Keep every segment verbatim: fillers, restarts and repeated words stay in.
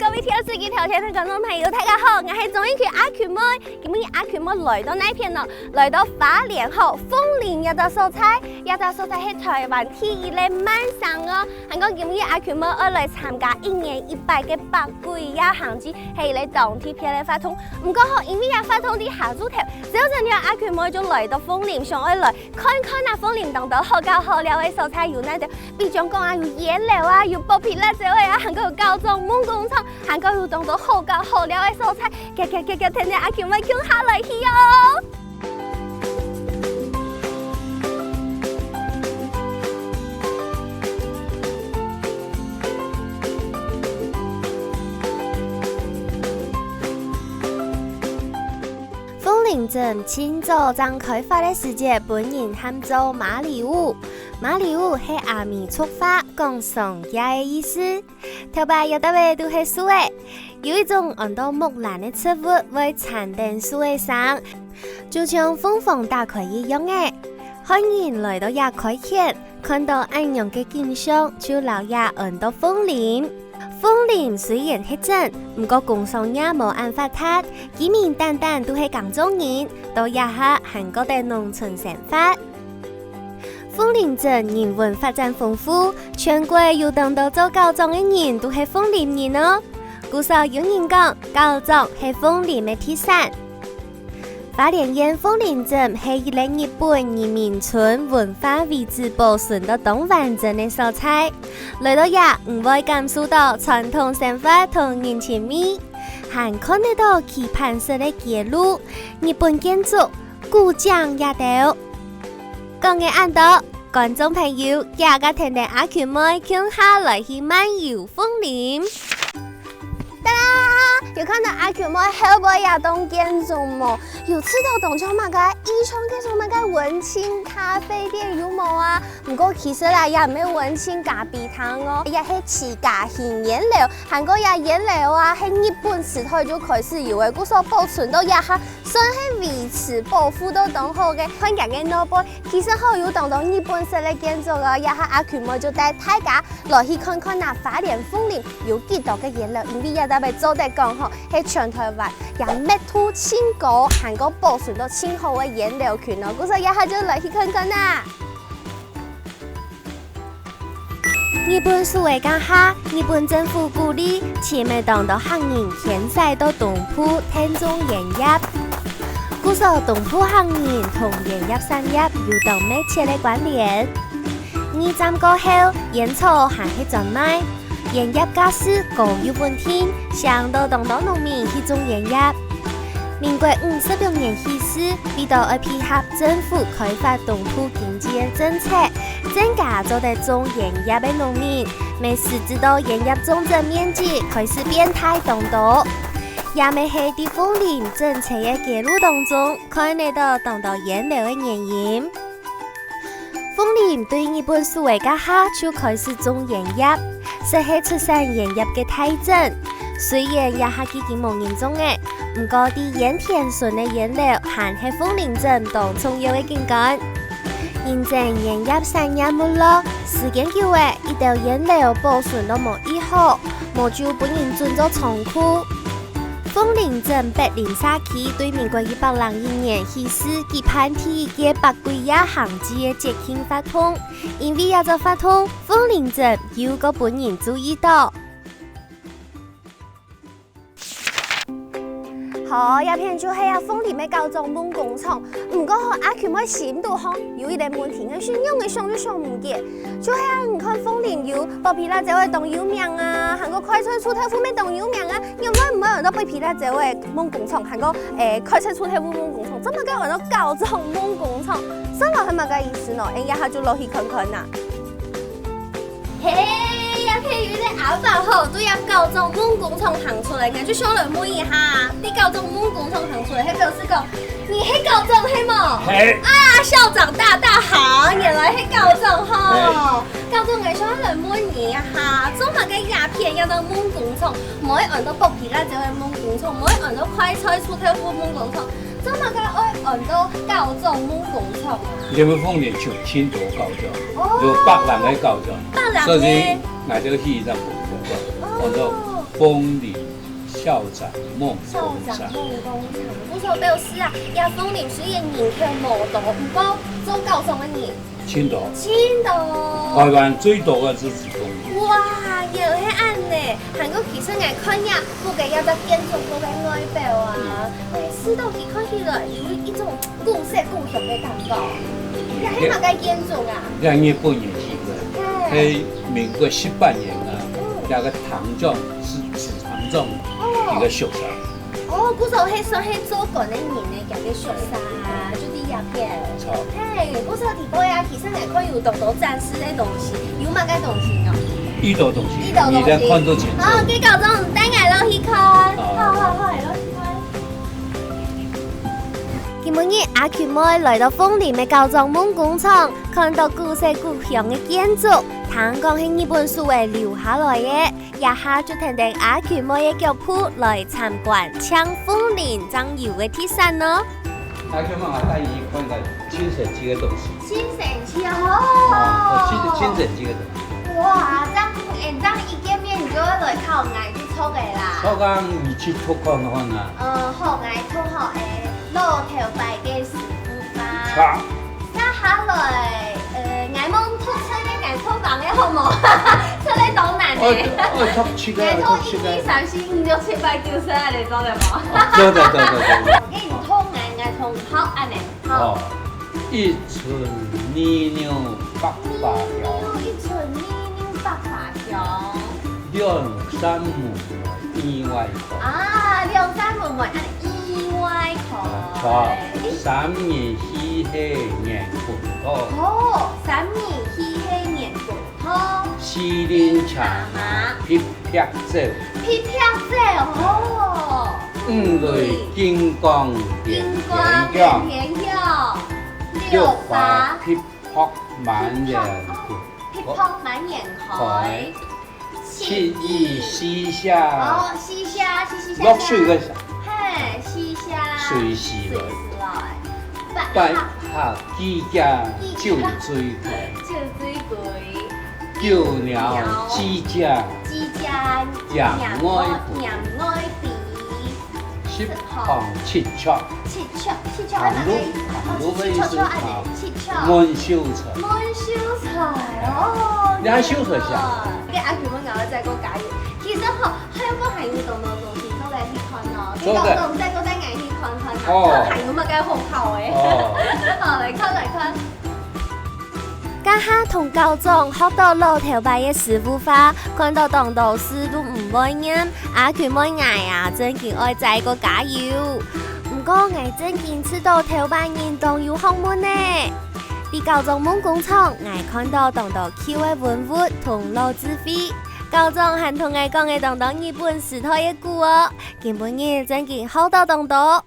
各位電視機頭前个觀眾朋友，大家好，𠊎係鍾意群阿群妹。今晡日阿群妹來到哪片呢？來到花蓮吼，鳳林這隻所在，這隻所在係臺灣第一个慢城哦。還過今晡日阿群妹愛來參加一年一擺个百鬼夜行程，係一個當特別个活動。毋過吼，因為這活動在下晝頭，所以今晡日阿群妹就來到鳳林，想愛來 看看啊，鳳林當多好搞好尞个所在有哪兜，比將講啊，有菸樓啊，有剝皮辣椒个啊，還過有教宗夢工廠，還過有當多好搞好尞个所在。遽遽遽遽，跈等阿群妹共下來去哦！ 鳳林鎮盡早正開發个時節，分人喊做馬里屋。馬里屋係阿美族話，講上架个意思。頭擺這搭位都係樹仔，有一種安到木蘭个植物會纏等樹仔生，就像鳳凰打開一樣个。漢人來到這開墾，看到恁樣个景象，就摎這安到鳳林。 鳳林雖然係鎮，毋過工商業無恁發達，居民單單都係耕種人，到這下還過得農村生活。鳳林鎮人文發展豐富，全國有當多做教長个人都係鳳林人哦。故所有人講，教長係鳳林个特產。 花蓮縣鳳林鎮係一個日本移民村文化遺址保存到當完整个所在。來到這，你會感受到傳統生活同人情味，還看得到棋盤式个街路、日本建築、古井這兜。講个恁多，觀眾朋友，遽遽跈等阿群妹共下來去漫遊鳳林。 噠啦！有看到阿群妹後背這棟建築無？有知道當像麼个？以前該種麼个文青咖啡店有無啊？毋過其實啦，也毋係文青咖啡廳哦，也係自家興菸樓，還過這菸樓啊，係日本時代就開始有个，故所保存到這下，算係維持保護到當好个。看佢个外背，其實吼有當多日本式个建築哦，這下阿群妹就帶大家 來去看看啊，花蓮鳳林有幾多个菸樓，因為這搭位做得講吼，係全臺灣這密度盡高，還過保存到盡好个菸樓群哦，故所這下就來去看看啊。日本時代該下，日本政府鼓勵，尋个當多客人遷徙到東部，𢯭種菸葉。故所東部客人同菸葉產業有當密切个關聯。 二戰過後，菸草還係專賣，菸葉價數高又穩定，吸引到當多農民去種菸葉。民國五十六年起勢，為著愛配合政府開發東部經濟个政策，增加做得種菸葉个農民，乜使得到菸葉種植面積開始變大當多。也乜係在鳳林整齊个街路當中，看得到當多菸樓个原因。 鳳林對日本時代該下就開始種菸葉，算係出產菸葉个大鎮。雖然這下已經無人種了，毋過在菸田脣个菸樓還係鳳林鎮當重要个景觀。因爭菸葉產業沒落，時間久了，一兜菸樓保存到無幾好，無就分人轉做倉庫。 鳳林鎮北林社區對民國一百零一年起勢舉辦第一屆百鬼夜行之个節慶活動，因為這隻活動，鳳林鎮又過分人注意到。好，這片就係啊鳳林个教宗夢工廠。毋過吼，阿群妹心肚項有一個問題，𠊎係仰仔想都想毋解。就係啊，你看鳳林有剝皮辣椒个當有名啊，還過快菜臭豆腐乜當有名啊， 仰會毋會安到剝皮辣椒个夢工廠，還過，欸，快菜臭豆腐夢工廠，做麼个安到教宗夢工廠？算來係麼个意思呢？𠊎這下就落去看看啊。嘿，這片有一個阿伯吼，對這教宗夢工廠行出來，𠊎就想來問一下，對教宗夢工廠行出來，係表示講，你係教宗係無？係。啊，校長大大好，原來係教宗吼。係。 教宗，𠊎想來問你哈，做麼个這片安到夢工廠，毋會安到剝皮辣椒个夢工廠，毋會安到快菜臭豆腐夢工廠，做麼个愛安到教宗夢工廠啊？因為鳳林就盡多教宗，哦。有百零個教宗，百零個。所以𠊎就起一隻夢工廠，安到哦。楓林校長夢工廠。校長夢工廠，毋錯，表示啊，這楓林雖然人口無多，毋過做校長个人盡多。盡多。台灣最多个就係楓林。哇，原來係恁呢！還過其實𠊎看這屋个這隻建築物个外表啊，嗯。欸，試著佢看起來有一種 古色古香个感覺。這係麼个建築啊？這日本人起个，嘿。係民國十八年啊，嗯。這个藤莊係，係藤莊哦。一个宿舍。哦，故所係算係做官个人呢，佢个宿舍啊，就在這片。著。嘿，故所地方啊，其實還可以有當多展示个東西，有麼个東西呢？一多東西，一多東西。你來看就清楚。哦，該校長帶𠊎落去看。好。好，好，好，落去看。 今晡日阿群妹來到楓林个校長夢工廠，看著古色古香个建築，聽講係日本時代留下來个，這下就跈等阿群妹个腳步來參觀淨楓林正有个特產哦。阿群妹，𠊎帶你去看一個盡神奇个東西。盡神奇哦！哦，盡，盡神奇个東西。哇，恁樣，欸，恁樣一見面你就會來看𠊎就著个啦。著啊，你去讀看看啊。呃，好，𠊎讀好，欸， 老頭擺个師傅吧。著。接下來，呃，𠊎問讀冊个，𠊎讀房个好無？冊个當難呢。愛，愛讀冊个，愛讀冊个。𠊎讀一、二、三、四、五、六、七、八、九、十恁樣做得無？做得，做得，做得。𠊎同𠊎，𠊎同學恁樣，吼。哦，一寸二六百把條。一寸二六百把條。兩扇門外意外開。啊，兩扇門外，啊，意外開。好，三年四季雁過塘。好，三年四季雁過塘。四輪車馬嗶啪走。嗶啪走，哦。五雷金光連天響。金光連天響。六八嗶啪滿園開。嗶啪滿園開。開。 七雨四下。哦，四下，四下。落水个時候。嘿，四下。水死來。水死來。八，八客齧牙，酒醉鬼。酒醉鬼。九鳥之家。之家。掩外鼻。掩外鼻。 十項七絕。七絕，七絕係麼个意思？哦，七絕，七絕，七絕。悶羞菜。悶羞菜，哦。你還羞菜啥？該阿群妹𠊎愛再過加油。其實吼，還有還有當多東西做得去看哦。做得。你講講，再過帶𠊎去看看啊，哦。看還有麼个好搞个。哦。好，來看，來看。 這下同校長學著老頭擺个師傅話，看著當多字都毋會唸，阿群妹𠊎啊，正經愛再過加油。毋過𠊎正經試著頭擺人當有學問呢。在校長夢工廠，𠊎看著當多舊个文物同老智慧。校長還同𠊎講个當多日本時代个古哦，今晡日正經學著當多。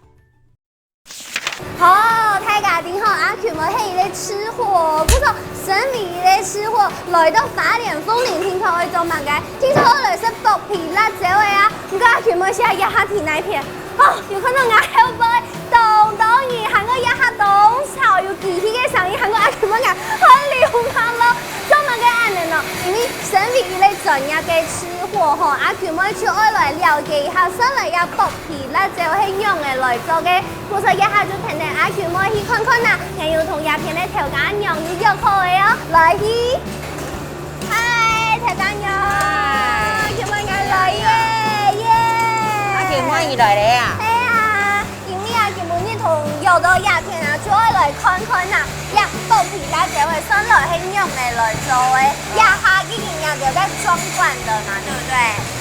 好，大家聽好，阿群妹係一個吃貨哦，不過身為一個吃貨，來到花蓮楓林聽講愛做麼个？聽講愛來食剝皮辣椒个啊！毋過阿群妹係這下在哪片？哦，有看著𠊎後背，當多人，還過這下當吵，有機器个聲音，還過阿群妹𠊎汗流滿了，做麼个恁樣呢？因為身為一個專業个吃貨吼，阿群妹就愛來了解一下，算來這剝皮辣椒係仰仔來做个。 故所這下就跈等阿群妹去看看啊，𠊎有同這片个頭家娘有約好个哦，來去。嗨，頭家娘，嗨。阿群妹𠊎來耶，耶。阿群妹你來了啊？係啊，今晡日啊，今晡日同約著這片啊，就愛來看看啊，這剝皮辣椒个算來係仰仔來做个，這下已經也有在裝罐了嘛，對不對？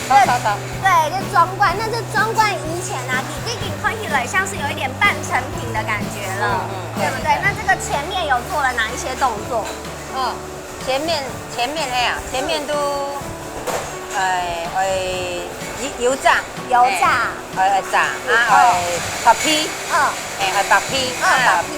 好，好，好。 對，就裝罐。那這裝罐以前啊，底背看起來像是有一點半成品的感覺了，嗯，嗯，對不對？對，對。那這個前面有做了哪一些動作？哦，前面，前面那樣，前面都，嗯。呃，呃，油，油炸。油炸。哎，呃，炸，啊，哦。呃，剝皮。嗯。哎，呃，剝皮，嗯，啊，剝皮。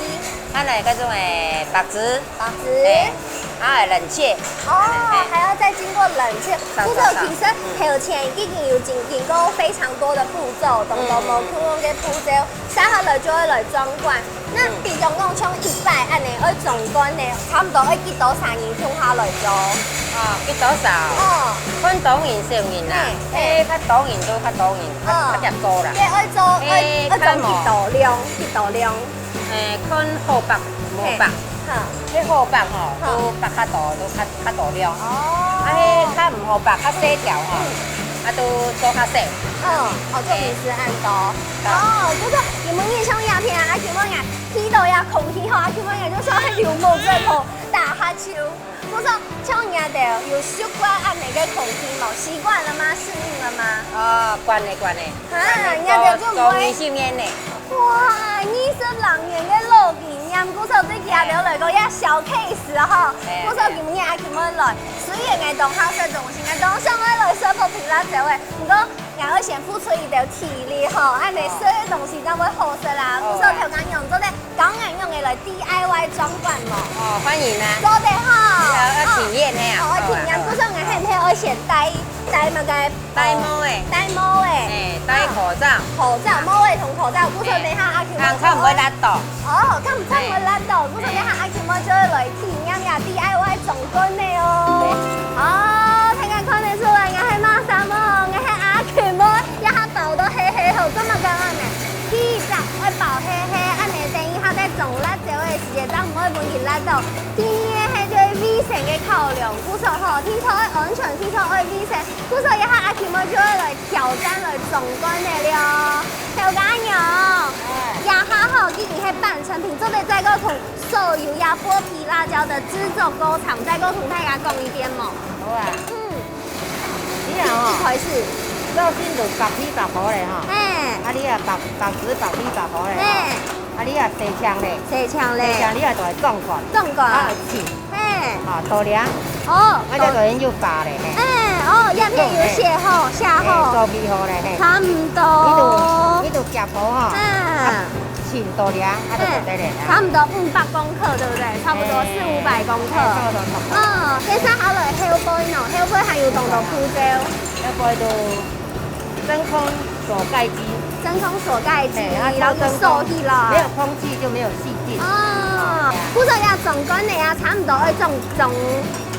啊，那個叫做，哎，剝子。 白紙。哎，啊，冷卻。哦，哎。還要再經過冷卻。是，是，是。不過其實，嗯。頭前已經有經，經過非常多的步驟，當多無共樣个步驟，嗯，嗯，嗯。接下來就愛來裝罐。那，嗯。比如講像一擺恁樣，愛裝罐呢，差不多愛幾多儕人共下來裝？哦，幾多少？哦。看多人少人啦，嘿，嘿。誒，較多人做較多人，較，哦。較遽做啦。這愛做，愛，誒，愛做幾多量？看無。幾多量？誒，看好擘無擘。嘿，好。該好擘吼，好。都擘較多，都較，較多量。哦。啊，該較毋好擘，較細條吼，嗯。啊，都做較細。哦，哦，做毋使恁多。嘿。哦，就係今晡日像這片啊，今晡日啊，鼻到這空氣吼，啊，今晡日就像流目汁吼，打哈欠。 故所像你兜有習慣恁樣个空氣無？習慣了嗎？適應了嗎？哦，慣了，慣了。啊，慣了，你兜就毋會。做，做二十年了。哇，二十六年个老經驗，故所對佢兜來講，也小case吼。嘿，故所今日阿Q妹來，雖然𠊎當好食東西，𠊎當想愛來食薄皮辣椒个，毋過 𠊎愛先付出一兜體力吼，恁樣食个東西正會好食啦。哦。故所頭家娘做得教𠊎仰仔來D I Y裝罐無？哦，歡迎啊。做得吼。要，要體驗个啊。哦，愛體驗。好啊，好啊。故所𠊎係毋係愛先戴，戴麼个？戴帽仔。哦，戴帽仔。哎，戴口罩。啊，口罩，帽仔同口罩。故所等一下阿Q妹就會，哎，較毋會辣到。 哦，較毋會辣到，故所這下阿Q妹就會來體驗這D I Y裝罐个哦。哦，大家看得出來，𠊎係麼儕無？𠊎係阿Q妹，這下包到黑黑吼，做麼个恁樣？第一隻愛包黑黑，恁樣等一下在裝辣椒个時節，正毋會分佢辣到。第二个係對衛生个考量，故所吼，定著愛安全，定著愛衛生。 故所這下阿Q妹就會來挑戰來裝罐个了。頭家娘，哎。這下吼，既然係半成品，做得再過同所有這薄皮辣椒个製作過程，再過同大家講一遍無？好啊。嗯。你啊吼，一開始。首先就薄皮薄好咧吼。嘿。啊，你啊薄，薄子薄皮薄好咧吼。嘿。啊，你啊洗淨咧。洗淨咧。洗淨你啊就來裝罐。裝罐。啊，來切。 嘿。啊，大粒。哦，啊，這个人就飽咧，嘿。哎，哦，這片有寫吼，寫吼。嘿，做皮好咧，嘿。差毋多。你就，你就夾好吼。啊。啊，切大粒，啊，就做得咧啊。差不多五百公克，對不對？差不多四五百公克。嘿，差不多，差不多。嗯，等一下還來後背呢，後背還有當多步驟。後背就 真空鎖蓋機。真空鎖蓋機，嘿，啊，然後就鎖起來。沒有空氣就沒有細菌。哦，故所這裝罐个啊，差不多愛裝，裝，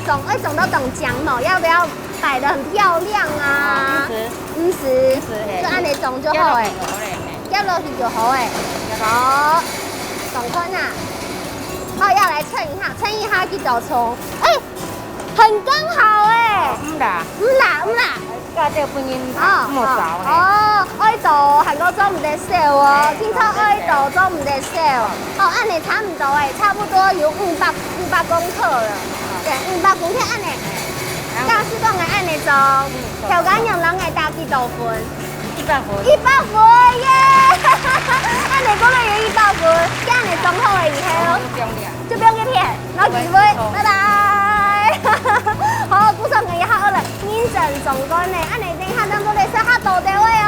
裝，愛裝到當靚無？要不要擺得很漂亮啊？啊，毋使。毋使，毋使，嘿。就恁樣裝就好欸。夾落去就好咧，嘿。夾落去就好欸。好，裝罐啊。好，要來秤一下，秤一下幾多重？欸， 很剛好欸。哦，毋啦。毋啦，毋啦。加這本音哦，莫少嘿。哦，愛多，還過做毋得少哦，嘿，經常愛多，做毋得少。哦，恁樣差毋多欸，差不多有五百，五百公克了。對，五百公克恁樣。嘿。假使講个恁樣裝，嗯，頭家娘摎𠊎打幾多分？ 一百分。一百分耶！恁樣講个有一百分，這樣你裝好了以後，就不用了。就不用去騙，然後機會，拜拜。好，故所𠊎這下愛來認真裝罐呢，恁樣等一下正做得食較多兜仔哦。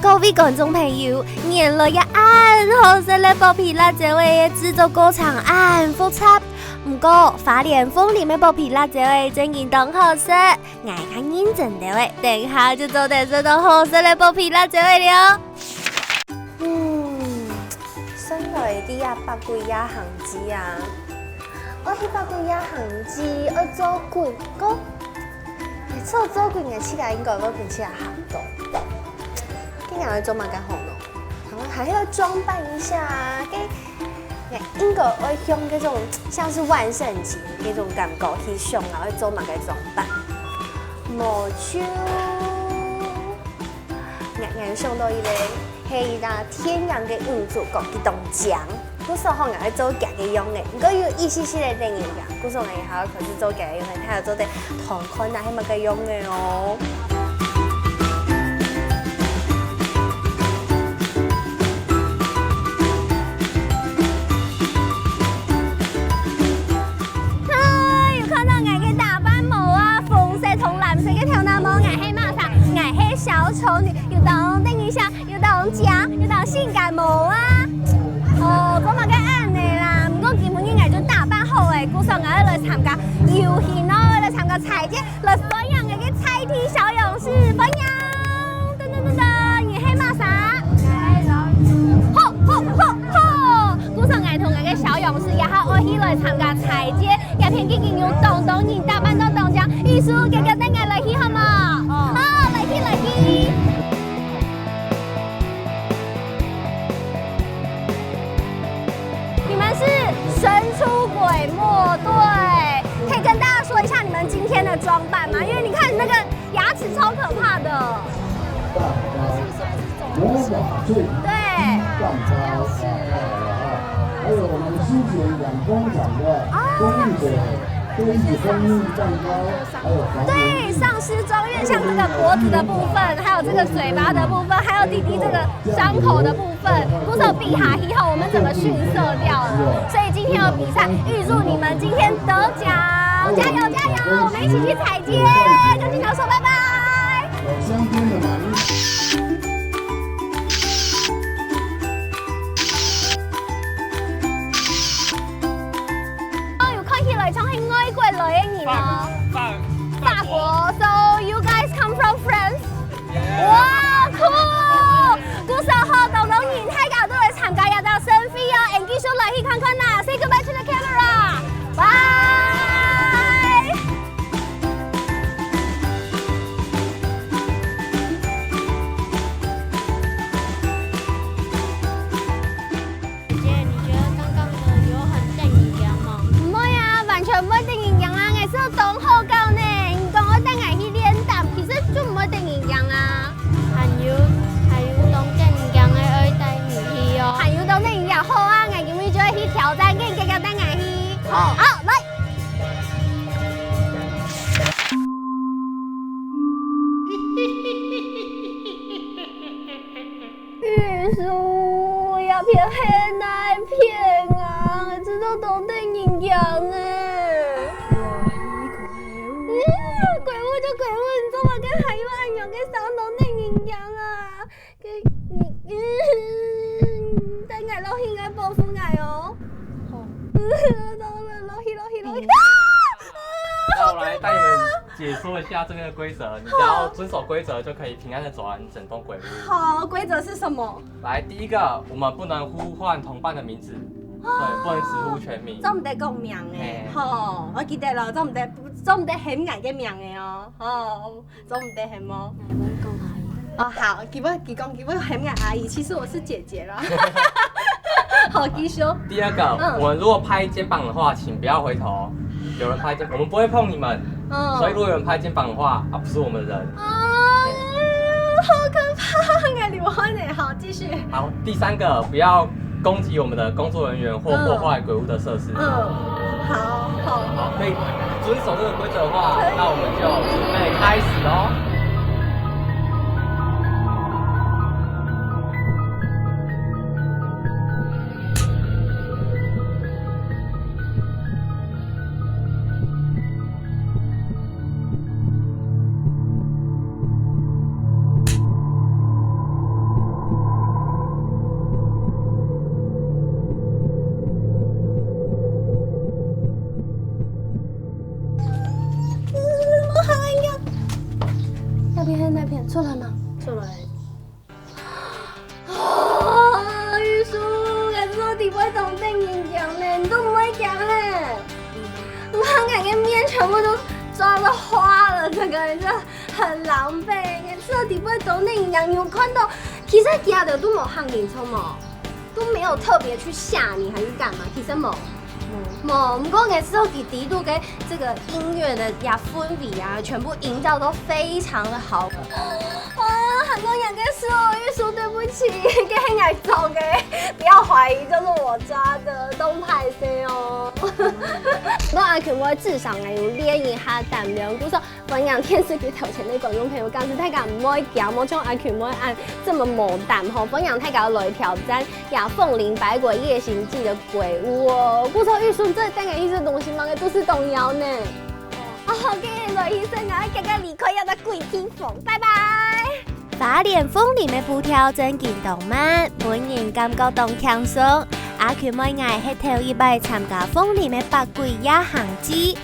各位觀眾朋友，原來這恁好食个薄皮辣椒个製作過程恁複雜。毋過，花蓮鳳林个薄皮辣椒个正經當好食，𠊎較認真兜仔，等下就做得食到好食个薄皮辣椒个了。嗯，算來這百幾下行之啊， 愛去百幾下行之，愛做滾，過，做做滾个時間應該會分自家行動。今日愛做麼个好呢？然後還要裝扮一下啊，該，該應該愛用這種像是萬聖節那種感覺去想啊，愛做麼个裝扮？無就 𠊎，𠊎有想到一個，係一隻電影个女主角，佢當靚。故所吼，𠊎愛做佢个樣仔，毋過有一息息仔得人樣，故所𠊎以後開始做佢个樣仔，佢有做得同款啊，係麼个樣仔哦。 嗨，有看到𠊎个打扮無啊？紅色同藍色个頭那毛，𠊎係麼儕？𠊎係小丑女，有當得人惜，有當靚，有當性感無啊？哦，做麼个恁仔啦？毋過今晡日𠊎就打扮好欸，故所𠊎愛來參加遊行哦，愛來參加彩券，來歡迎𠊎个在地小勇士，歡迎！噔噔噔噔，你係麼儕？吼吼吼吼！參加彩節，這片已經有當多人打扮到當靚，玉樹，遽遽等𠊎來去好無？好，來去，來去。你們是神出鬼沒，對，可以跟大家說一下你們今天的裝扮嗎？因為你看你那個牙齒超可怕的。對。 對，喪屍妝，因為像這個脖子的部分，還有這個嘴巴的部分，還有弟弟這個傷口的部分，故所比下去後，我們整個遜色掉了。所以今天有比賽，預祝你們今天得獎，加油加油！我們一起去採街，跟鏡頭說拜拜。 哦，有看起來像係外國來个人哦。法，法，法國。So you guys come from France? Yeah. 哇，cool！故所吼，當多人大家都來參加這個盛會哦，and繼續來去看看啦。Say goodbye to the camera. Bye. 姐姐，你覺得剛剛的有很得人驚嗎？毋會啊，完全毋會得人驚啊，𠊎係當好搞呢。你講愛帶𠊎去練膽，其實就毋會得人驚啊。還有，還有當得人驚个愛帶你去哦。還有當得人驚，好啊，𠊎今日就愛去挑戰，跟你姐姐帶𠊎去。好，好，來。 玉樹，這片係哪片啊？知道當得人驚呢。嗯，鬼屋就鬼屋，你做麼个還有恁樣个聲當得人驚啊？該，你，嗯，帶𠊎落去，愛保護𠊎哦。好。落去，落去，落去。嗯。啊！那我來帶你們解說一下這個規則，你只要遵守規則就可以平安地走完整棟鬼屋。好，規則是什麼？來，第一個，我們不能呼喚同伴的名字，哦。對，不能直呼全名。做毋得講名誒，嘿。吼，𠊎記得了，做毋得，做毋得喊𠊎个名誒哦，吼，做毋得喊哦。來，𠊎講阿姨。哦，好，佢會，佢講，佢會喊𠊎阿姨，其實我是姐姐啦。好，繼續。第二個，嗯。我們如果拍肩膀的話，請不要回頭。有人拍肩，我們不會碰你們。嗯。所以如果有人拍肩膀的話，啊，不是我們的人。啊，好可怕，𠊎流汗誒。好，繼續。好，第三個，不要攻擊我們的工作人員或破壞鬼屋的設施。嗯。嗯，好，好。好，可以遵守這個規則的話，可以。那我們就準備開始囉。 那邊，那邊，出來嗎？出來。 哦，玉樹，𠊎知道你會當得人驚呢，你都毋會驚嘿。你看𠊎个面全部都抓到花了，整個人就很狼狽。𠊎知道你會當得人驚，你有看到，其實佢兜都無嚇你，著無？都沒有特別去嚇你還是幹嘛，其實無。 無，毋過𠊎知道佢底肚个這個音樂的呀，氛圍啊，全部營造都非常的好。啊，還講兩個字哦，玉樹，對不起，該係𠊎做个，不要懷疑，就是我抓的，當歹勢哦。毋過阿強妹至少𠊎有練一下膽量，故所 歡迎電視機頭前个觀眾朋友，假使大家毋會驚，無像阿強妹恁這麼無膽吼，歡迎大家來挑戰這《鳳靈百鬼夜行記》个鬼屋哦。故所玉樹，這等下去食東西嘛，該肚屎當枵呢。哦，好，該來去食啊，遽遽離開這個鬼地方，拜拜。花蓮鳳林个步調真緊當慢，分人感覺當輕鬆。阿強妹𠊎係頭一擺參加鳳林个百鬼夜行記。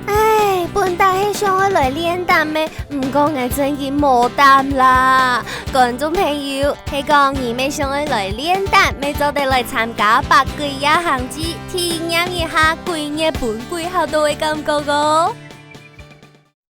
唉，本底係想愛來練膽个，毋過𠊎真經無膽啦。觀眾朋友，係講你乜想愛來練膽，乜做得來參加百鬼夜行之體驗一下鬼月分鬼嚇到个感覺哦。